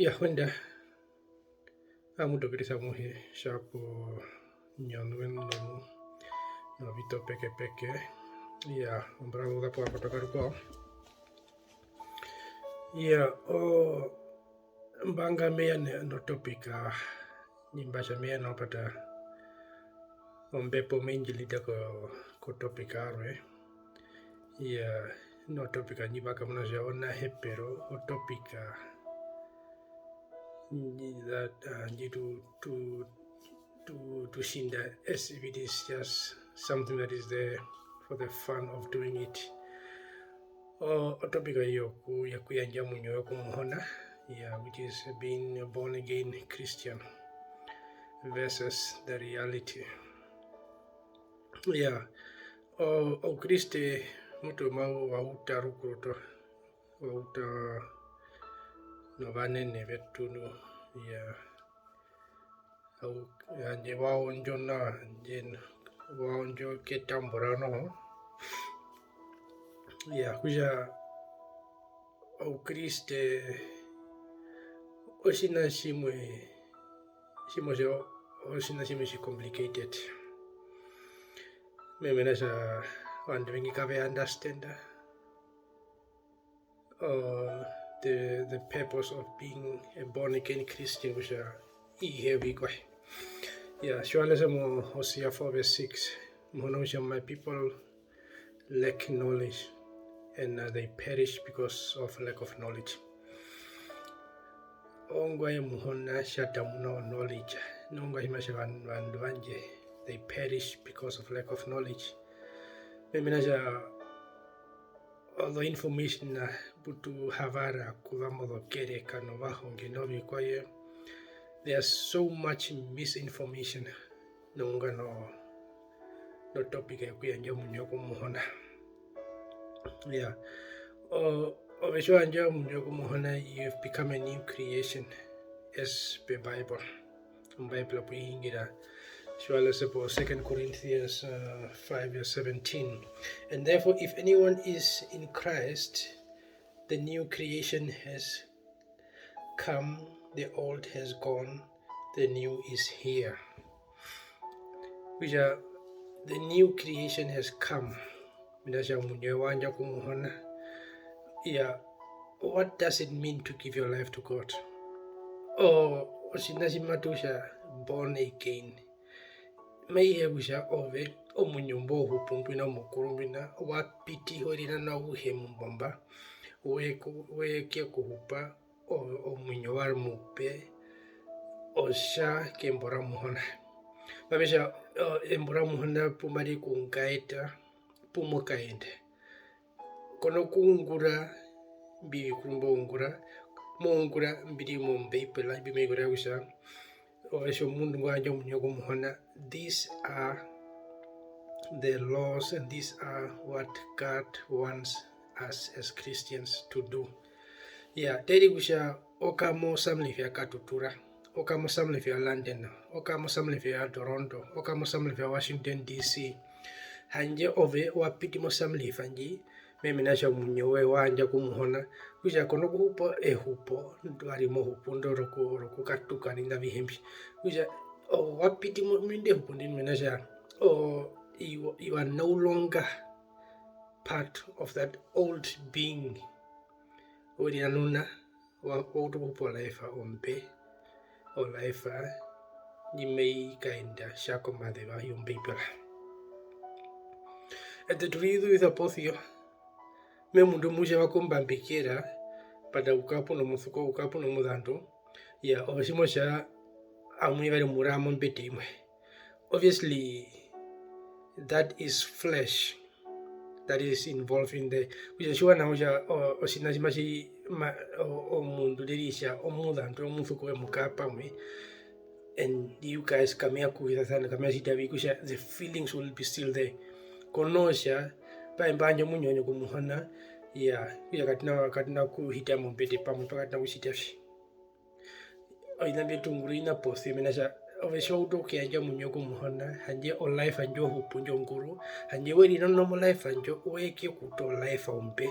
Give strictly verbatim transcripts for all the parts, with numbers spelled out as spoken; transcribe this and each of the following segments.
Iya, wenda, amu tokerisa muhe, shapo nyonwe nomu, novito pekepeke. Iya, ombura zuza po, akotoka rukwao. Iya, o, mbanga meya ne, no topic, ah, ndji mba tja meya nopata ombepo me ndji lita ko, ko topic yarwe. Iya, no topic ndji mba kamuna kutja onahepero, o topic, ah, ndji, that, ah, ndji tu, tu, tu, tu tjinda as if it is just something that is there for the fun of doing it. O, o topic yoku, yokuyandja omuinyo woye ku Muhona, yeah, which is being a born again Christian versus the reality. Yeah, o, Oukriste mutu mau-, wa uta rukuru to, wa uta novanene vetu nu, yeah. Au-, handje wa ondjo nao, handje wa ondjo ketambura noho. Iya, kutja Oukriste otjiṋa tjimwe, tjimwe tjo, otjiṋa tjimwe tji complicated. Mena kutja ovandu ovengi kave understanda uh, the, the purpose of being a born again Christian, kutja ihe vikwae. Yeah, tji wa lese mo Hosea four verse six, Muhona kutja, "My people lack knowledge, and uh, they perish because of lack of knowledge." Ongwaye Muhona tja tamuna o knowledge, nongwaye tji ma tja van-, vandu vandje, they perish because of lack of knowledge. Mena kutja ozo information mbu tu havara kuza mozokereka novahonge novikwaye, there are so much misinformation nongano no topic yokuyandja omuinyo ku Muhona. Yeah. O, ove tji wa yandja omuinyo ku Muhona, you've become a new creation as per Bible. Ombeibela pu i hungira, tji wa lese po Second Corinthians, uh, five verse seventeen. "And therefore, if anyone is in Christ, the new creation has come, the old has gone, the new is here." Kutja, the new creation has come. Mena kutja omuinyo wa yandja ku Muhona. Iya, what does it mean to give your life to God? O, otjiṋa tji matu tja born again. Mai hee kutja ove, omuinyo mbo u hupu mbwina omukuru mbwina, wa piti, we rinana auhe mumbomba, we ku-, we ke kuhupa, o-, omuinyo warwe omupe, otja kembo ra Muhona. Mame tja, o-, embo ra Muhona pu mari ku ngaeta, pu mo kaenda. Ko na kuungura mbi vikuru mbo ungura, mo ungura mbi ri mOmbeibela, mbi mai kurira kutja, ove tjomundu ngwa yandja omuinyo ku Muhona, these are the laws and these are what God wants us as Christians to do. Iya, teri kutja o kara mo Assembly of Katutura, o kara mo Assembly of London, o kara mo Assembly of Toronto, o kara mo Assembly of Washington D C, handje ove wa piti mo Assembly of ndji, mena kutja omuinyo woye wa yandja ku Muhona, kutja ko na kuhupa ehupo ndi wa ri mo hupu ndo roku-, rokukatuka noviṋa avihe mbi. Kutja o-, wa piti mo-, mu indi ehupo ndi mena kutja o-, you, you are no longer part of that old being. We rinanuna, wa, wa utu okuhupa o life ombe, o life ndji mai kaenda tja komazeva yOmbeibela. Eṱe tu rizuvisa posi ya, me hee omundu mu tja wa kombambekera, but u kara pu nomusuko, u kara pu nomuzandu, iya, ove tji mo tja amwi vari mu rara mombete imwe. Obviously, that is flesh that is involved in the, kutja tjiwa nawa kutja, o-, otjiṋa tji matji ma-, o-, omundu nderitja omuzandu omusuko we mu kara pamwe, and you guys kame ya kuwisasana, kame ya tjita vi, kutja the feelings will be still there. Ko nokutja, pahe mba yandja omuinyo wandje ku Muhona, iya, kutja katu na, katu na kuhita mombete pamwe, poo katu na kutjita vi. Oviṋa mbi tu ungura oviṋa posi ya, mena kutja ove tji wa utu okuyandja omuinyo ku Muhona, handje o life ndjo hupu ndjo nguru, handje we rinana mo life ndjo, we ke kuta o life ombe,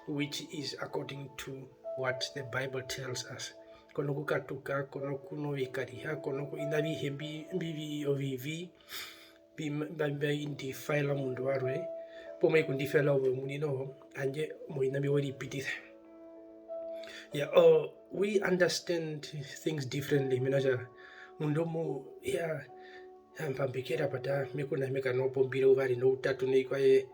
which is according to what the Bible tells us. ko na kukatuka, ko na kunwa ovikariha, ko na ku-, oviṋa avihe mbi, mbi, mbi ovivi, mbi, mbi, mbi defiler omundu warwe, poo mai ku defiler ove omuini noho, handje moviṋa mbyo we ripitisa. Yeah, oh, we understand things differently, mena kutja omundu omu-, yeah, Mba mbi kera pata, me kuna me kanwa pombira uvari noutatu novikwaye.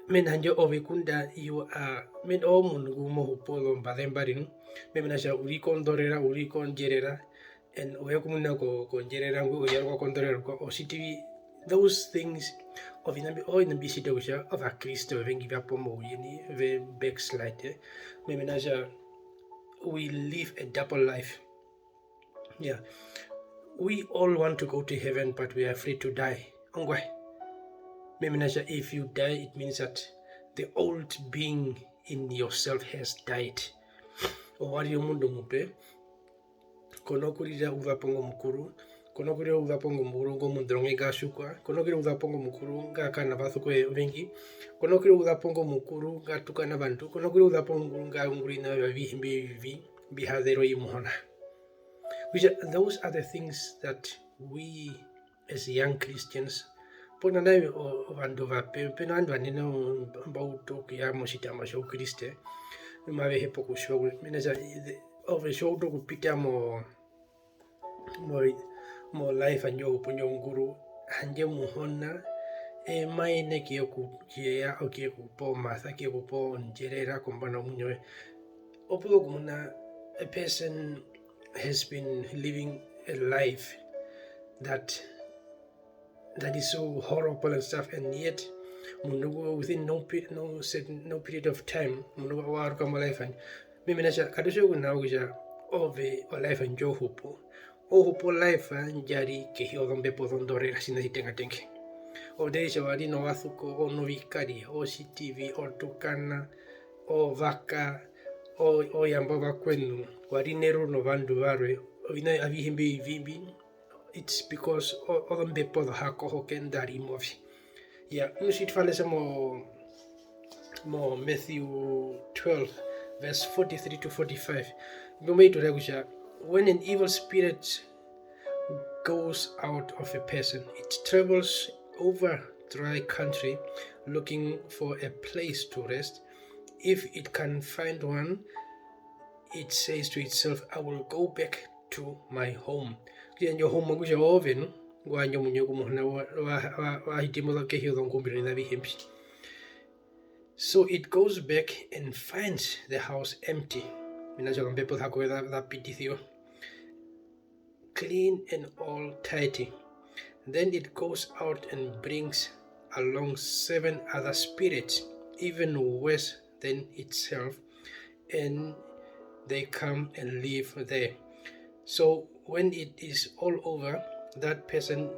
Mena handje ove kunda you are, mena omundu ngu mo hupu ozombaze mbari nu. Mena kutja u ri kondorera, u ri kondjerera, and we ya okumuna ko-, kondjerera ngwi, o yaruka kondorera rukwao, o tjiti vi, those things, oviṋa mbi, oviṋa mbi tjita kutja Ovakriste ovengi va pwa mouyuni, ve backslide, eh. Mena kutja we live a double life. Yeah. We all want to go to heaven, but we are afraid to die. Ongwaye? Mena kutja, if you die, it means that the old being in yourself has died. Ove wa rire omundu omupe, ko na kurira ouvapo ngo mukuru, ko na kurira ouvapo ngo mukuru ngo omundu ronge nga tjiukwa, ko na kurira ouvapo ngo mukuru nga kana vasuko ovengi, ko na kurira ouvapo ngo mukuru nga tukana ovandu, ko na kurira ouvapo ngo mukuru nga ungura oviṋa avihe mbi, mbi, mbi ha zerwa i Muhona. Kutja, those are the things that we as young Christians, pona nai o-, ovandu ovape, pe na ovandu ovanene o-, mba utu okuya motjitamba tjoukriste, mave hepa okutjiwa kutja, mena kutja, the, ove tji wa utu okupita mo, mo, mo life handje ohupo ndjo nguru, handje Muhona, eye ma yenene okuye ku-, okuye ya, okuye ku pa omasa, okuye ku pa ondjerera kombanda yomuinyo woye. Opu zo okumuna a person has been living a life that, that is so horrible and stuff, and yet omundu ngo within no pe-, no certain, no period of time, omundu ngo wa yaruka mo life handje. Mena kutja katu tjiwa kutja ove o life ndjo hupu, o hupu o life ndja ri kehi yozombepo zondorera, tjiṋa tjitengatenga. Ove tji wa ri novasuko, o novikariha, o tjiti vi, o tukana, o vaka, o-, o yamba ovakweṋu, wa ri neruru novandu varwe, oviṋa avihe mbi, mbi, mbi, it's because o-, ozombepo ozohakohoke nḓa ri move. Iya, nu tji twa lese mo, mo Matthew twelve, verse forty-three to forty-five, mbi mai tu raera kutja, when an evil spirit goes out of a person, it travels over dry country looking for a place to rest. If it can find one, it says to itself, "I will go back to my home." Kutja indjo home, kutja ove nu, ngu yandja omuinyo ku Muhona wa, wa, wa, wa hiti mo kehi yozongumbiro na avihe mbi. So it goes back and finds the house empty. Mena kutja ozombepo ozohakohoke za, za pitisiwa. Clean and all tidy. Then it goes out and brings along seven other spirits, even worse than itself, and they come and live there. So when it is all over, that person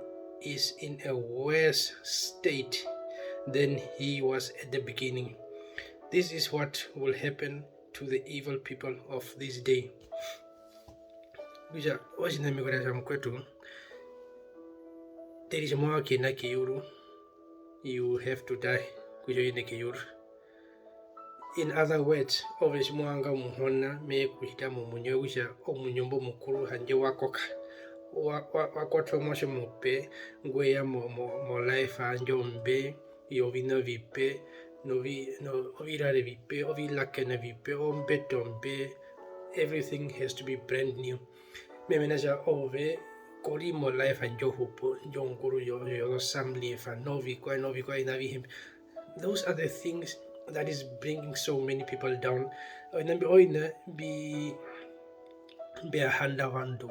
is in a worse state than he was at the beginning. This is what will happen to the evil people of this day. Kutja, otjiṋa mbi kura tja mukwetu, teri tji mo vanga okuyenda keyuru, you have to die, kutja u yende keyuru. In other words, ove tji mo vanga Muhona, me ku hita momuinyo, kutja omuinyo mbo mukuru handje wa koka. Wa, wa, wa kwatwa omuatje omupe, ngwe ya mo, mo, mo life handje ombe, yoviṋa ovipe, novi-, no-, ovirare vipe, ovilakena vipe, ombete ombe, everything has to be brand new. Mena kutja ove ko ri mo life ndjo hupu, ndjo nguru yo, yo, yo some life, novikwaye, novikwaye, oviṋa avihe mbi. Those are the things that is bringing so many people down. Oviṋa mbi, oviṋa mbi, mbi handa ovandu,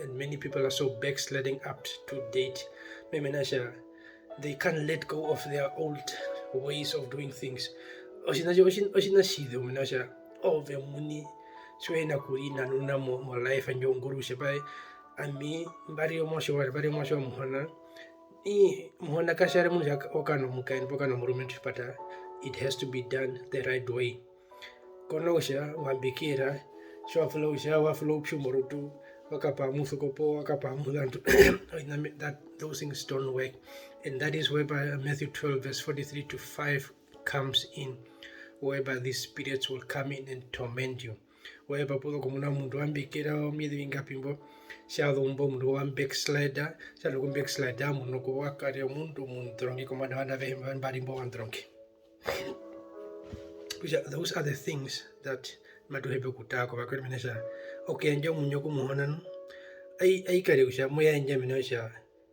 and many people are so backsliding up to date. Mena kutja they can't let go of their old ways of doing things. Otjiṋa tjo-, otji-, otjiṋa tjizeu mena kutja ove omuini tji u hi na kurinanuna mo, mo life ndjo nguru kutja pae, ami mba ri omuatje warwe, mba ri omuatje wa Muhona. Ii, Muhona ka tjare mundu kutja o kara nomukaendu poo o kara nomurumendu, but, uh, it has to be done the right way. Ko na kutja wa mbekera, tji wa fula kutja wa fula oupyu morutu, wa kapaha omusuko poo wa kapaha omuzandu, oviṋa mbi-, that, those things don't work. And that is whereby Matthew twelve verse forty-three to five comes in, whereby these spirits will come in and torment you. Wa hepa pu zo kumuna omundu wa mbekera omieze vingapi mbo, tja zu mbo omundu wa backslider, tja zu ku backslider omundu ku wa kare omundu omundorongi kombanda yovandu avehe mba ri mbo ovandorongi. Kutja those are the things that matu hepa okutara ko vakwetu mena kutja okuyandja omuinyo ku Muhona nu, ai-, ai kare kutja mo yandja mena kutja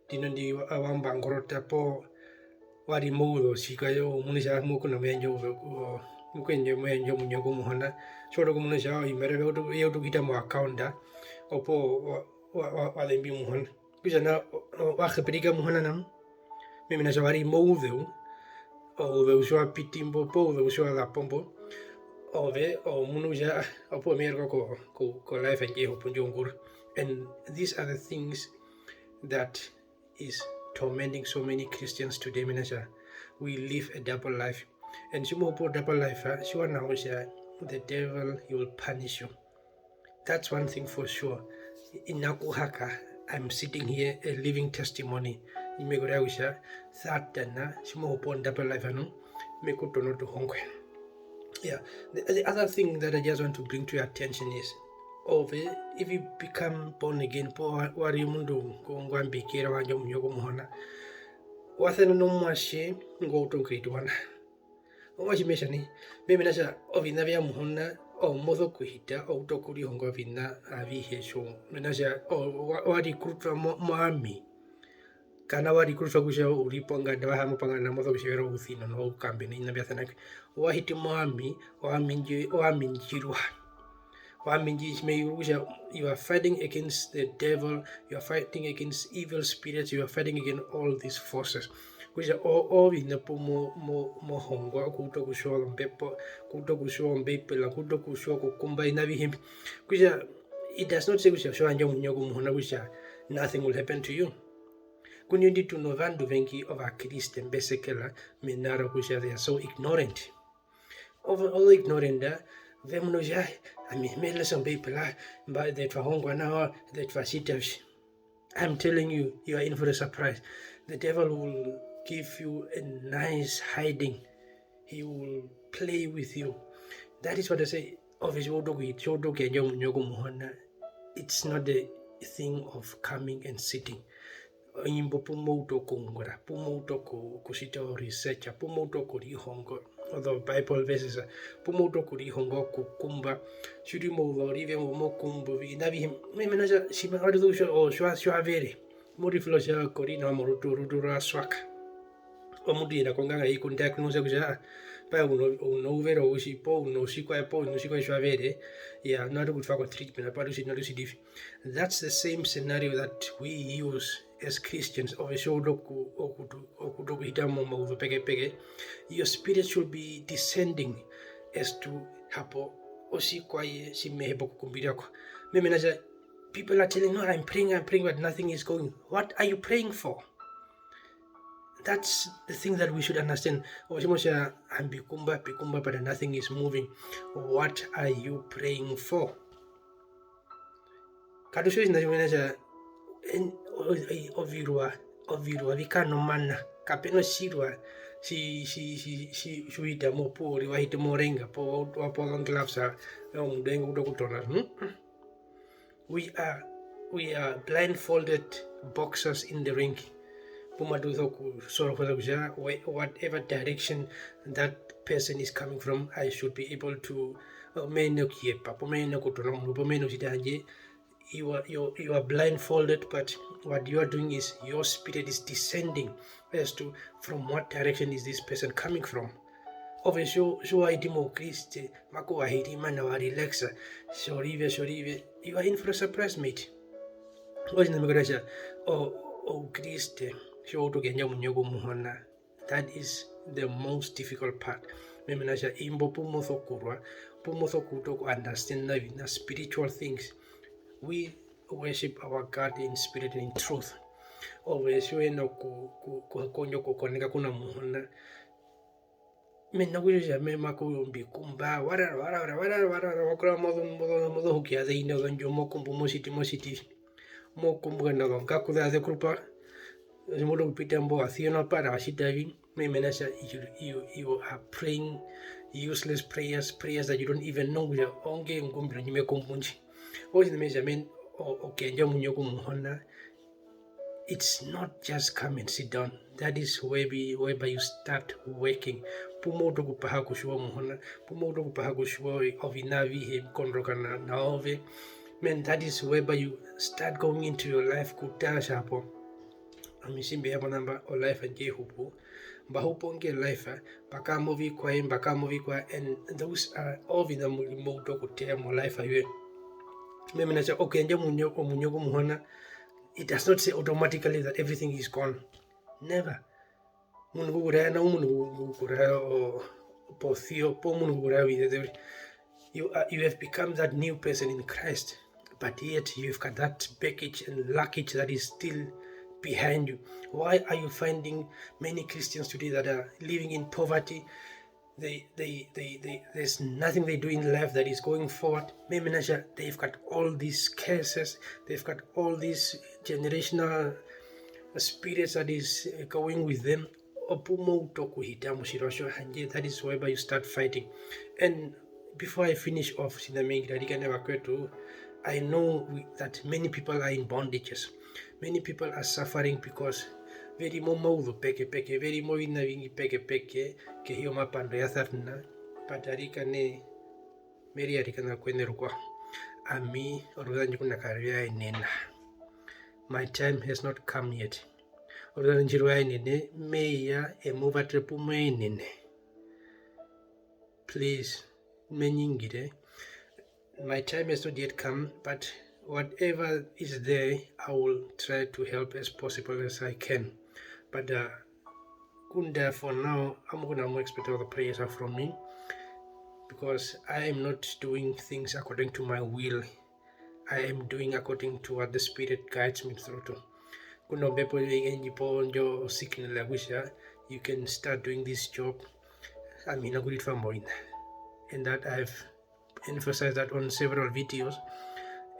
ndino ndi wa, wa mbangorota poo wa ri mouzeu tjikwaye, o munu kutja mo kuna mo yandja ouzeu, o, mo kuyandja, mo yandja omuinyo ku Muhona, tji wa utu okumuna kutja ovimariva vya utu, vya utu okuhita mo account, opuwo wa, wa, wa, wa zembi Muhona. Kutja nao, o, o, wa hepere Muhona nao, mena kutja wa ri mouzeu, ouzeu tji wa piti mbo, poo ouzeu tji wa za po mbo, ove o munu kutja, ah, opuwo me yaruka ko, ko, ko life yandje ihupu ndji ungura. And these are the things that is tormenting so many Christians today, mena kutja we live a double life. And tji mo hupu o double life, ah, tjiwa nawa kutja the devil, he will punish you. That's one thing for sure. Ina kuhaka, I'm sitting here a living testimony. Ndji me ku raera kutja Satana, tji mo hupu o double life nu, me ku tono tuhongwe. Yeah, the, the other thing that I just want to bring to your attention is, ove, if you become born again, poo wa, wa ri omundu ngo-, ngwa mbekera, wa yandja omuinyo ku Muhona, wa sana nomuatje ngwa uta o grade one. Omuatje me tja nai, me hee mena kutja oviṋa vya Muhona, ove mo sokuhita, o uta okurihonga oviṋa avihe tjo, mena kutja o-, wa, wa recruitwa mo, mo army. Kana wa recruitwa kutja u ri ponganda, wa haama ponganda, mo sokutjevera ousino noukambe noviṋa mbya sana. Wa hiti mo army, o army ndji-, o army ndji rwa. O army ndji, tji mai rwa kutja you are fighting against the devil, you are fighting against evil spirits, you are fighting against all these forces. Kutja o-, oviṋa pu mo-, mo-, mo hongwa okuuta okutjiwa ozombepo, okuuta okutjiwa Ombeibela, okuuta okutjiwa okukumba oviṋa avihe mbi. Kutja it does not say kutja tji wa yandja omuinyo ku Muhona kutja nothing will happen to you. Ku ndino ndi tu novandu ovengi Ovakriste mbe sekera mena rokutja they are so ignorant. Ove, ove ignorant, ah, ve muna kutja, ami me lesa Ombeibela, mba, ete twa hongwa nawa, ete twa tjita vi. I'm telling you, you are in for a surprise. The devil will give you a nice hiding. He will play with you. That is what I say. Ove tji wa utu oku-, tji wa utu okuyandja omuinyo ku Muhona, it's not a thing of coming and sitting. Imbo pu mo utu okuungura, pu mo utu oku-, okutjita o research, pu mo utu okurihonga ozo Bible verses, pu mo utu okurihonga okukumba, tji u ri mouzeu orive mo kumbu oviṋa avihe, me-, mena kutja tji ma-, wa ri kutja o-, tji wa-, tji wa vere, mo rifula kutja ko ri nawa morutu, orutu rwa swaka. Omundu e ya konganga e ku diagnose kutja, ah, mbwae u no-, u nouvere outji, poo u notjikwaye, poo u notjikwaye tji wa vere, iya, nu atu ku twa ko treatment, poo atu tjiti, atu tjiti vi. That's the same scenario that we use as Christians. Ove tji wa utu oku-, okutu-, okuuta okuhita momauzeu pekepeke, your spirit should be discerning as to hapo otjikwaye tji me hepa okukumbirira ko. Me hee mena kutja, people are telling, "No, I'm praying, I'm praying, but nothing is going." What are you praying for? That's the thing that we should understand. Ove tji mo tja, "Mbi kumba, mbi kumba, but nothing is moving." What are you praying for? Katu tjiwa otjiṋa tjimwe mena kutja, en-, o-, o-, ovirwa, ovirwa vi kara nomana, kape na otjirwa tji, tji, tji, tji, tji u hita mo, opuwo uriri wa hiti mo orenga, poo wa, wa pewa ozongloves, a, omundu auhe ngu uta okutona. Hmm? We are, we are blindfolded boxers in the ring. Pu matu sokusorova kutja whe-, whatever direction that person is coming from, I should be able to, uh, me yenene okuyepa, poo me yenene okutona omundu, poo me yenene okutjita handje, you are, you, you are blindfolded, but what you are doing is your spirit is discerning as to from what direction is this person coming from. Ove tji-, tji wa hiti moukriste, maku wa hiri mana wa relaxa, tjorive, tjorive, you are in for a surprise, mate. Otjiṋa me ku raere kutja, o-, oukriste, tji wa utu okuyandja omuinyo ku Muhona, that is the most difficult part. Me hee mena kutja imbo pu mo sokurwa, pu mo sokuuta oku-understand oviṋa, spiritual things. We worship our God in spirit and in truth. Ove tji u hi na oku-, ku-, ku-, kondja okukoneka ku na Muhona, mena rokutja ame maku mbi kumba, wa rara, wa rara, wa rara, wa rara, wa kurama mozo-, mozo-, mozohuki aze ine ozondjo, mo kumbu mo tjiti, mo tjiti, mo kumbu kena ozongaku za ze kurupa, tji mo utu okupita mbo wa sionopara, wa tjita vi, me hee mena kutja you, you, you are praying, useless prayers, prayers that you don't even know kutja onge ongumbiro ndji me kumbu ndji. Okutja me tja, men, o-, okuyandja omuinyo ku Muhona, it's not just come and sit down. That is where we, whereby you start working. Pu mo utu okupaha okutjiwa Muhona, pu mo utu okupaha okutjiwa oviṋa avihe vi kondoroka na, na ove. Man, that is whereby you start going into your life, okutara kutja hapo, ami tji mbe ya po namba o life yandje i hupu, mba hupu onge life, mba kara movikwaye, mba kara movikwaye, and those are all oviṋa mbi mo utu okuteya mo life yoye. Me hee mena rokutja okuyandja omuinyo, omuinyo ku Muhona, it does not say automatically that everything is gone. Never. Omundu ngu ku raera nao, omundu ngu ku raera o-, posio, poo omundu ngu ku raera ovizeze uriri. You are, you have become that new person in Christ, but yet you've got that baggage and luggage that is still behind you. Why are you finding many Christians today that are living in poverty? They, they, they, they, there's nothing they do in life that is going forward. Me hee mena rokutja they've got all these curses, they've got all these generational spirits that is, uh, going with them. Opu mo utu okuhita motjirwa tjo, handje that is whereby you start fighting. And before I finish off, tjinga me ningi arikana vakwetu, I know we, that many people are in bondages. Many people are suffering because ve ri momauzeu pekepeke, ve ri moviṋa ovingi pekepeke kehi yomapando ya Satana. But arikana, me ri arikana kweṋe rukwao. Ami, oruveze rwandje ngunda karu ya yenena. My time has not come yet. Oruveze rwandje ru ya yenene, me ya e mu vatere pu mu yenene. Please, me ningire. My time has not yet come, but whatever is there, I will try to help as possible as I can. But, uh, ngunda for now, I'm gonna more expect all the prayers are from me, because I am not doing things according to my will. I am doing according to what the Spirit guides me through to. Ngunda ombepo ndji po ndjo signal ya kutja, you can start doing this job, ami hi na kuritwa moina. And that I've emphasized that on several videos.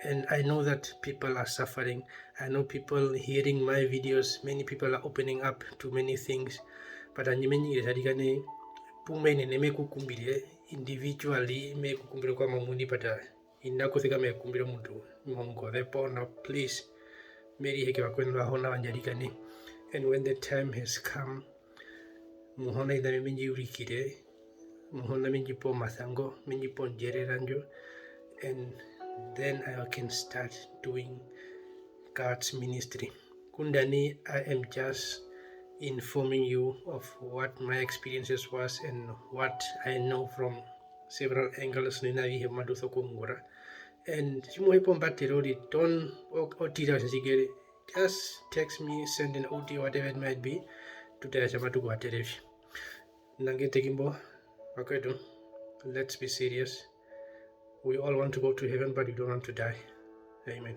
And I know that people are suffering. I know people hearing my videos, many people are opening up to many things. But handje me ningire arikana, pu me yenene me ku kumbire individually, me ku kumbire kwami omuini, but, uh, hi na kusekama e kumbire omundu mongoze poo nao, please. Me riheke vakweṋu vahona vandje arikana. And when the time has come, Muhona ina me ndji urikire, Muhona me ndji pe omasa ngo, me ndji pe ondjerera ndjo, and then I can start doing God's ministry. Ngunda nai, I am just informing you of what my experiences was and what I know from several angles, noviṋa avihe mbi matu sokuungura. And tji mo hepa ombatero uriri, don't o-, o tira otjinatjikere, just text me, send an audio, whatever it might be, tu tare kutja matu ku vatere vi. Nangeteki mbo, vakwetu, let's be serious. We all want to go to heaven, but we don't want to die. Amen.